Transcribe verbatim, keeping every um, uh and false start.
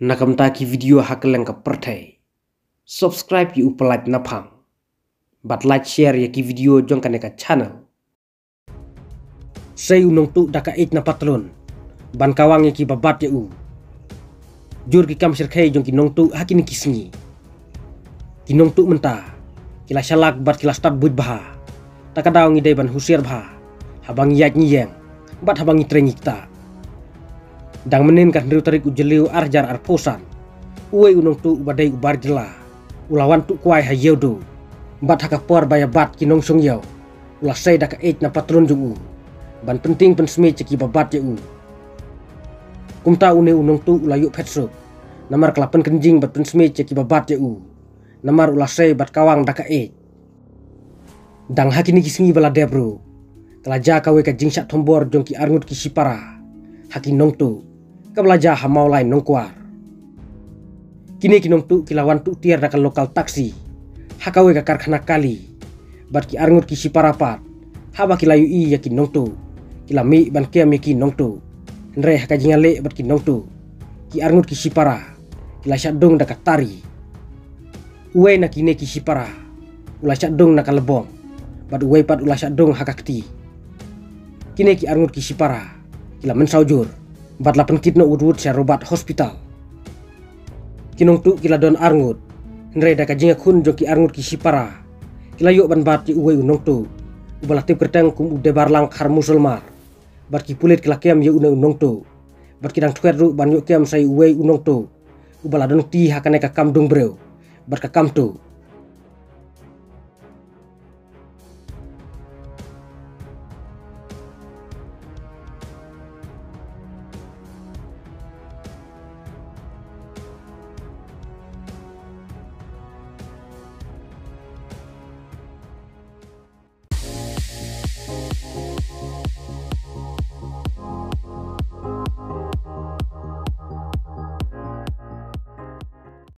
Na ka bynta ki video ha kylleng ka pyrthei, subscribe ïa u Pyllait Naphang bad like share ïa ki video jong kane ka channel. Sei u nongtuh da ka eit na patlun ban kawang ïa kiba bat ïa u. Jur ki kam shyrkhei jong ki nongtuh ha kine ki sngi. Ki nongtuh mynta ki la shalak bad ki la stad buit bha. Ta ka daw ngi dei ban husiar bha haba ngi ïaid ngi ïeng bad haba ngi trei ngi ktah. Dang mynnin ka hynriew tarik u Jylliew ar hajar arphew san, uwei u nongtuh uba dei u bar jylla u la wan tuh kwai ha Ïewduh, bad ha ka por ba ïa bat ki nongshong ïew u la sei da ka eit na patlun jong u ban pyntieng pynsmiej ïa kiba bat ïa u. Kumta une u nongtuh u la ïuh phet suk namar ka la pynkynjing bad pynsmiej ïa kiba bat ïa u, namar u la sei bad kawang da ka eit. Dang ha kine ki sngi ba la dep ruh ka la jia kawei ka jingshah thombor jong ki arngut ki shipara ha ki nongtuh, kaba la jia ha Mawlai Nongkwar. Kine ki nongtuh ki la wan tuh tiar da ka local taxi ha kawei ka karkhana kali, bad ki arngut ki shipara pat haba ki la ïohi ïa ki nongtuh ki la mih ban kem ïa ki nongtuh. Hynrei ha ka jingïaleh bad ki nongtuh, ki arngut ki shipara ki la shah dung da ka tari. Uwei na kine ki shipara u la shah dung na ka lbong, bad uwei pat u la shah dung ha ka kti. Kine ki arngut ki shipara ki la mynsaw jur bad la pynkit noh wut wut sha Robert Hospital. Ki nongtuh ki la don arngut, hynrei da ka jingïakhun jong ki arngut ki shipara ki la ïoh ban bat ïa uwei u nongtuh uba la tip kyrteng kum u Debarlang Khar Musulmar. Bad ki pulit ki la kem ïa une u nongtuh, bad ki dang thwet ruh ban ïoh kem sa ïa uwei u nongtuh uba la don kti ha kane ka kam dung briew bad ka kam tuh.